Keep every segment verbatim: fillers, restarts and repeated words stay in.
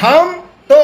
हम तो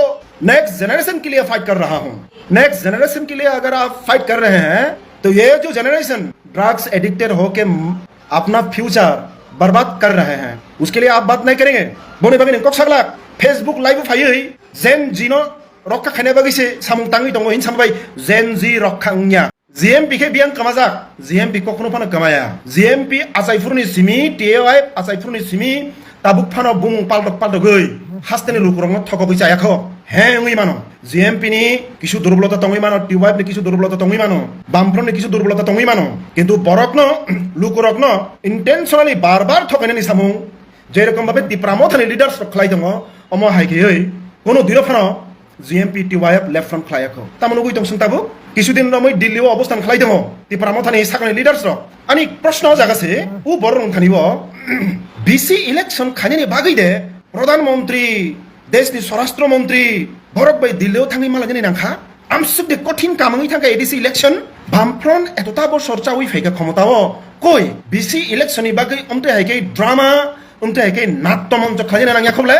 next generation के लिए फाइट कर रहा हूँ। नेक्स्ट जनरेशन के लिए अगर आप फाइट कर रहे हैं, तो ये जो जनरेशन ड्रग्स एडिक्टेड होके म-, अपना फ्यूचर बर्बाद कर रहे हैं, उसके लिए आप बात नहीं करेंगे। Boni bagwi nwng kok saglak, Facebook live phaiwi Gen Z no rokha khaina bagwi se samung tangwi tongo hin sambai Gen Z rokha wngya. G M P khe biyang kwmajak, G M P kokno phano kwmaya. G M P achai phuruni simi, T Y F achai phuruni simi, tabuk phano bumung paltok paltogwi hasteni lukurokno thokogwi chayakho. He wngwi mano. G M P ni kisu durbolota tongwi mano, T Y F ni kisu durbolota tongwi mano, Bamfront ni kisu durbolota tongwi mano. Kintu borokno, lukurokno intentionally bar bar thokainani samung, je rokom babe Tipra Mothani leaders rok khlai tongo, omo hai kheyoi kono dino phano G M P T Y F left front khlai yakho. Tamo nugwi tong sung tabuk? Kisudin romwi Delhi o obostan khlai tongo Tipra Mothani sakni leaders rok. Ani proshno o jaga se, u borok wng thani bo B C election khainani bagwi de Pradhan Mantri, deshni Swarashtra Mantri, borok bai Delhi o thangwi malagini nangkha. Amsuk de kothin kamangwi thangkha A D C election. Bamfront etota bosor chawi phaikha khomota o. Koi B C election ni bagwi omtwi hai khe drama, omtwi hai khe natto moncho khlaina nangya khoble?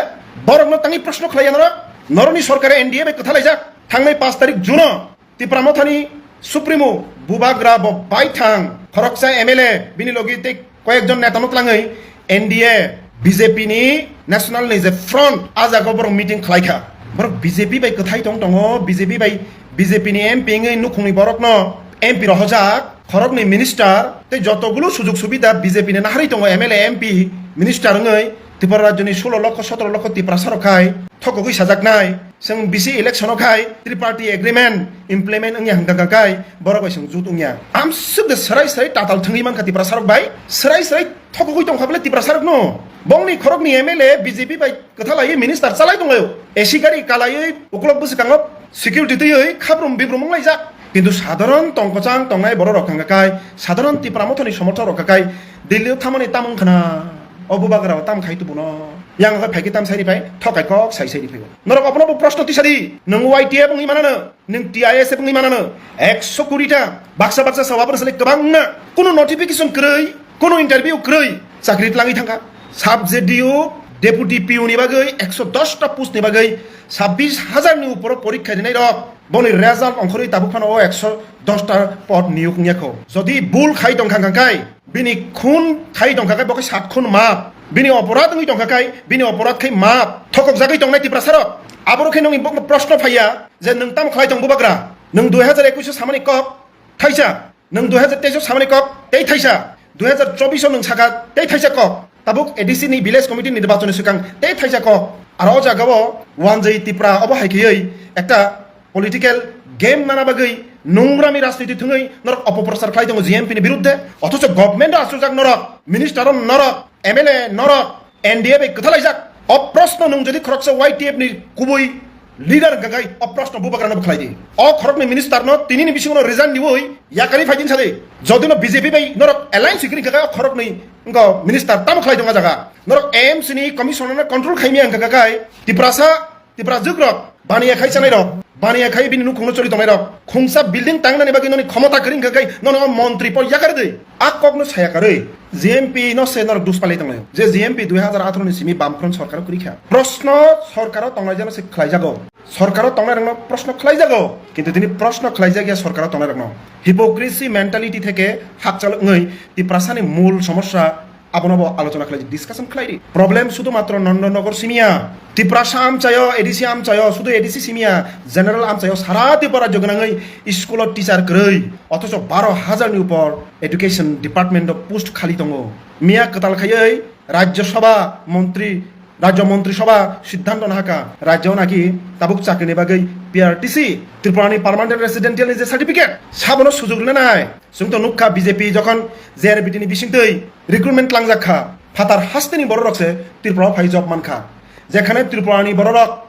Borokno tangwi proshno khlaiya norok? Norokni sorkare N D A bai kwthalaijak. Thangnai pash tarik June o Tipra Mothani Supremo Bubagra bo baithang khoroksa M L A bini logi tei koyekjon netano twlangwi N D A B J P ni national ni je front, a jaga o borok meeting khlaikha. Borok B J P bai kwthai tong tongo, B J P bai, B J P ni M P wngwi nukhungni borokno M P rohorjak, khoroknwi minister tei jotogulo sujug subida B J P ni naharwi tongo, M L A, M P, minister wngwi Tripura rajyoni sulo lokho sotoro lokho Tiprasa rok khai thokogwi sajaknai. Chwng B C election o khai triparty agreement implement wngya hwnkha khai borok bai chwng jut wngya. Amsuk de swrai swrai tatal thwngwi mankha Tiprasa rok bai. Swrai swrai thokogwi tongkha bole Tiprasa rok no. Bongni khorokni M L A B J P bai kwthalai minister chalai tonglaio. A C gari kalaiwi uklok bwswkango security twiwi khabrum bibrum wnglaijak. Kintu sadharon tongkwchang tongnai borok rok hwnkha khai, sadharon Tipra Mothani somorthok rok hwnkha khai Delhi o thamani tamo wngkhana? O bubagra o tam khai tubuno? Yang khe phaikhe tam saini phai, thokai kok sai saini phai. Norok abono bo proshno tisadi, nwng Y T F wngwi manano, nwng T I S F wngwi manano, ekso kuri ta, baksa baksa sawa abono sale kwbang wngna, kuno notification kwrwi, kuno interview kwrwi, chakri twlangwi thangkha. Sub J D O, deputy P O ni bagwi, ekso dos ta post ni bagwi, sabbish hajar ni uporo porikha rinai rok, boni result ongkhorwi tabuk phano o ekso dos ta pod niyok wngya kho. Jodi bul khai tongkha hwnkha khai, bini khun khai tongkha khe bo khe sat khun map. Bini oporad wngwi tongkha khai, bini oporad khai map. Thokok jagwi tongnai Tiprasa rok. Aboro khe nongni bo proshno phaiya je nwng tamo khlai tong bubagra? Nwng dui hajar ekush o samani kok thaisa, nwng dui hajar teis o samani kok tei thaisa, dui hajar chobbish o nwng saka tei thaisa kok. Tabuk A D C ni village committee nirbachon ni swkang tei thaisa kok. Aro o jaga o Wanjwi Tipra obo hai kheywi ekta political game nana bagwi nungrami rajniti thwngwi norok opoprochar khlai tongo G M P ni birudde. Othocho government o achukjak norok, minister o norok, M L A norok, N D A bai kwthalaijak. O proshno nwng jodi khoroksa Y T F ni kubui leader hwnkha khai o proshno bubagrano bo khlai di. O khoroknwi minister no tini ni bisingo no resign diwi yakari phai din sadi. Jodi no B J P bai norok alliance sikri hwnkha khai o khoroknwi wngkha minister tamo khlai tongo jaga. Norok A M C ni commissioner no control khaimya hwnkha khai Tiprasa Tipra jugrok, baniya khai chanai rok, baniya khai bini nukhungno choli tongnai rok, khungsa building tangnani bagwi noni khomota kwrwi hwnkha khai nono o montri po yakar di. A kokno saya karwi G M P no se norok dus palai tongnai. Je G M P dui hajar atharo ni simi Bamfront sorkaro kwrwi kha. Proshno sorkaro tongnai jano se khlai jago. Sorkaro tongnai rokno proshno khlai jago. Kintu tini proshno khlai jak ya sorkaro tongnai rokno. Hypocrisy mentality theke hakchal wngwi Tiprasani mul somosya abono bo alochona khlai, discussion khlai di. Problem sudhu matro Nandanagar simiya, Tiprasa amchayo, A D C amchayo, sudhu A D C simiya, general amchayo, sara Tripura rajyo gwnangwi school o teacher kwrwi, othocho baro hajar ni upor education department o post khali tongo. Miya kwtal khaiwi Rajya Sabha montri, Rajya Montri Sabha siddhanto nahaka, rajyo naki tabuk chakrini bagwi P R T C, Tripura ni permanent residential ni je certificate, sabono sujug rinai. Chwng to nukha B J P jokhon J R B T ni bisingtwi recruitment tlangjak kha, phatar hasteni bororok se Tripura o phai job mankha. Jekhane Tripura ni bororok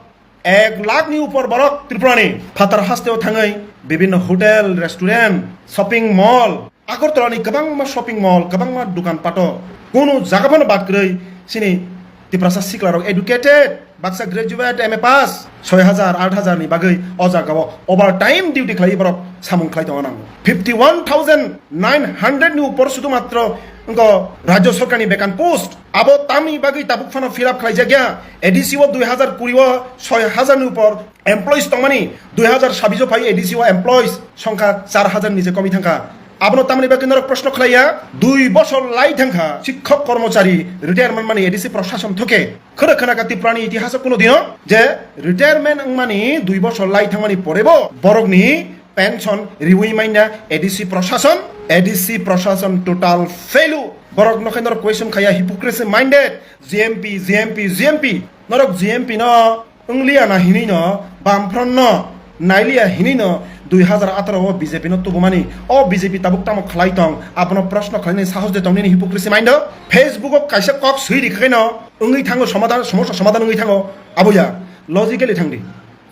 ek lakh ni upor borok Tripura ni phatar haste o thangwi bibhinno hotel, restaurant, shopping mall, Agartala ni kwbangma shopping mall, kwbangma dukan pato kunu jaga phano bad kwrwi chini Tiprasa siklarok educated, Baksa graduate M A pass soi hajar, aat hajar ni bagwi o jagao overtime duty khlai borok samung khlai tongna nango. Fifty one thousand nine hundred ni upor sudhumatro wngkha rajya sarkarni bekan post. Abo tamni bagwi tabuk phano fill up khlaijakya. A D C o dui hajar kuri o soi hajar ni upor employees tongmani, dui hajar sabis o phai A D C o employees songkha char hajar ni je komi thangkha. Abono tamni bagwi norok proshno khlaiya, dui bosor lai thangkha sikhok kormochari retirement mani A D C proshashon thoke. Khwrwk khwnakha Tripurani itihaso kuno dino je retirement wngmani dui bosor lai thangmani porebo borokni pension riwi manya A D C proshashon, A D C proshashon total failure. Borok nokhe norok question khaya hypocrisy minded, G M P, G M P, G M P. Norok G M P no wngliya na hinwi no, Bamfront no nailiya hinwi no, dui hajar atharo o B J P no tubumani, o B J P tabuk tamo khlai tong, abono proshno khlainani sahos de tong nini hypocrisy mind o. Facebook o kaisa kok swi rikha no wngwi thango somadan, somosya somadan wngwi thango, abo ya, logically thangdi,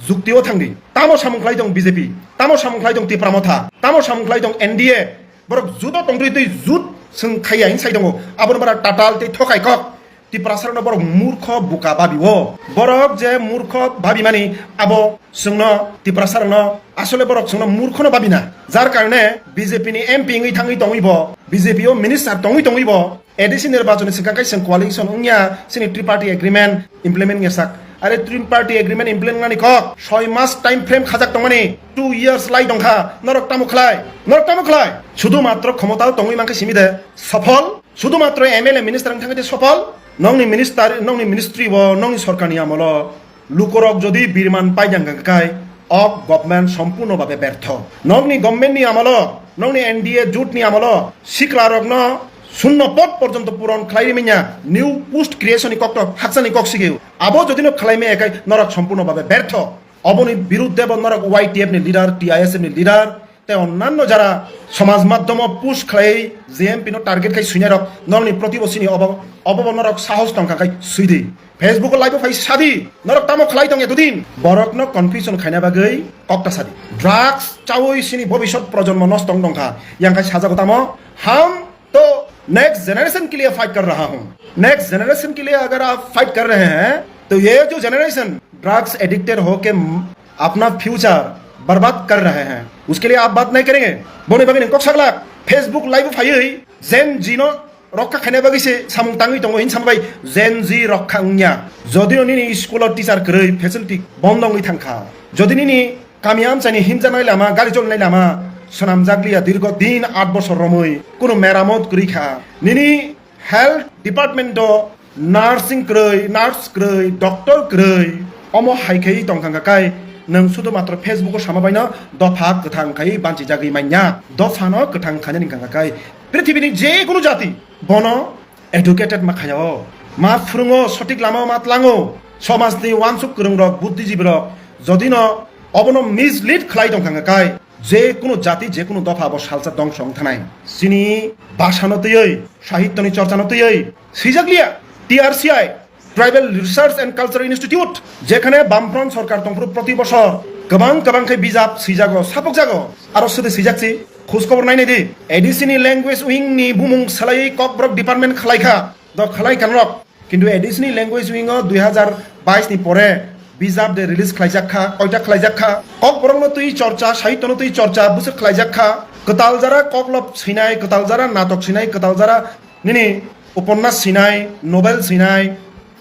jukti o thangdi. Tamo samung khlai tong B J P, tamo samung khlai tong Tipra Motha, tamo samung khlai tong N D A, borok judo tongtwi twi jut swng khaiya hinsai tongo, aboni bara tatal tei thokai kok. Tiprasarokno borok murkho buka babi o. Borok je murkho babi mani abo chwngno Tiprasarokno asole borok chwngno murkhono babi na. Jar karone B J P ni M P wngwi thangwi tongwi bo, B J P o minister tongwi tongwi bo, A D C nirbachoni swkang kai chwng coalition wngya chini triparty agreement implement ngesak. Are triparty agreement implement nani kok soi mas time frame khajak tongmani, two years lai tongkha, norok tamo khlai, norok tamo khlai. Sudhu matro khomotao tongwi mankhe simi de sophol. Sudhumatro M L A minister wng thangwi tei sopal, nongni minister, nongni ministry o, nongni sorkarni amolo lukorok jodi birman paidang kha kai, o government sompurno babe bertho. Nongni government ni amolo, nongni N D A jut ni amolo siklarokno shunno pod porjonto puron khlai rimanya, new post creation ni koktok haksani kok sigeo. Abo jodi no khlai maya kai norok sompurno babe bertho. Oboni birudde bo norok Y T F ni leader, T I S F ni leader, tei onnanno jara somaj madhomo push khlai G M P no target khai suinai rok norokni proti bosini obo, obo bo norok sahos tongkha khai suidi. Facebook o live o phai sadi, norok tamo khlai tong etodin? Borok no confusion khaina bagwi kokta sadi. Drugs chawi sini bobisot projonmo nosto wng tongkha. Yang khai sajago tamo ham तो next generation के लिए फाइट कर रहा हूँ। Next generation के लिए अगर आप फाइट कर रहे हैं तो ये जो जनरेशन ड्रग्स एडिक्टेड होके म-, अपना फ्यूचर बर्बाद कर रहे हैं, उसके लिए आप बात नहीं करेंगे? Boni bagwi nwng kok saglak Facebook live phaiwi Gen Z no rokha khaina bagwi se samung tangwi tongo hin sambai Gen Z rokha wngya. Jodi nini school o teacher kwrwi facility bondo wngwi thangkha, jodi nini kami amchaini himjaknai lama, gari cholnai lama swnamjakliya dirgo din aat bosor romwi, kunu meramot kwrwi kha. Nini health department o nursing kwrwi, nurse kwrwi, doctor kwrwi, omo hai khai tongkha kai nwng sudhu matro Facebook o sama baino dopha kwthang khai banchijagwi manya. Dophano kwthang khainani wngkha kai prithibini je kunu jati bono educated ma khaio, ma phwrwngo, sothik lamao ma tlango. Somajni uansuk kwrwngrok, buddhijibirok jodino obono mislead khlai tongkha kai, je kunu jati, je kunu dopha bo salsa dongso wng thanai. Chini bhasano twiwi, sahityoni chorchano twiwi swijakliya T R C I, Tribal Research and Cultural Institute, jekhane Bamfront sorkar tongphuru proti bosor kwbang kwbang khe bijap swijago, sapukjago, aro swtwi swijakchi. Khoj khobor nainai di, A D C ni language wing ni bumung salaiwi Kokborok department khlai kha, do khlai kha norok. Kintu A D C ni language wing o dui hajar bais ni pore bijap de release khlaijak kha, koita khlaijak kha. Kokborok no twi chorcha, sahityo no twi chorcha bwswk khlaijak kha. Kwtal jara koklop swinai, kwtal jara natok swinai, kwtal jara nini uponnas swinai, novel swinai,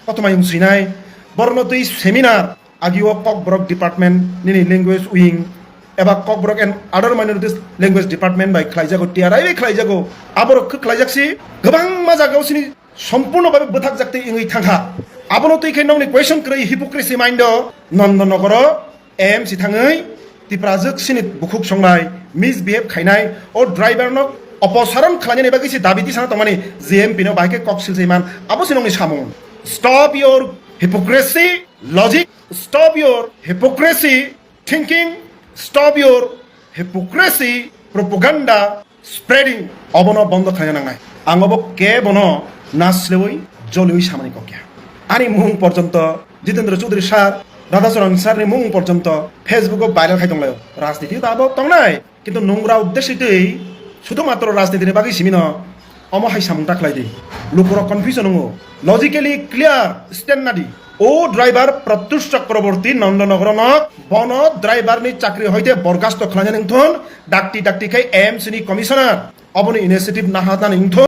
kothoma yung swinai. Borok no twi seminar, agio Kokborok department nini language wing eba Kokborok and other minorities language department bai khlaijago, T R I bai khlaijago, aborok khe khlaijak si kwbangma jagao sini sompurno babe bwthakjak tei wngwi thangkha. Abono twi khe nokni question kwrwi hypocrisy mind o Nondonogoro A M C thangwi Tiprajwk sini bukhuk songnai, misbehave khainai, o driver no oposaron khlainani bagwi se dabi tisana tongmani G M P no bahai khe kok silsai man, abo se nokni samung. Stop your hypocrisy logic, stop your hypocrisy thinking, stop your hypocrisy propaganda spreading. Obono bondo khaina nangnai. Ang obo kebono naslewi joliwi samani kokya. Ani mung porjonto Jitendra Chaudhary sir, Radhacharan sir ni mung porjonto Facebook o viral khai tonglaio. Rajniti ta abo tongnai. Kintu nungra uddesho twi sudhu matro rajniti ni bagwi simi no omo hai samung ta khlai di. Lukurok confusion wngo. Logically clear stand na di. O driver Pratyush Chakraborty Nandanagar no bono driver ni chakri hoite borgasto khlainani wngthun dakti dakti khai A M C ni commissioner oboni initiative naharnani wngthun.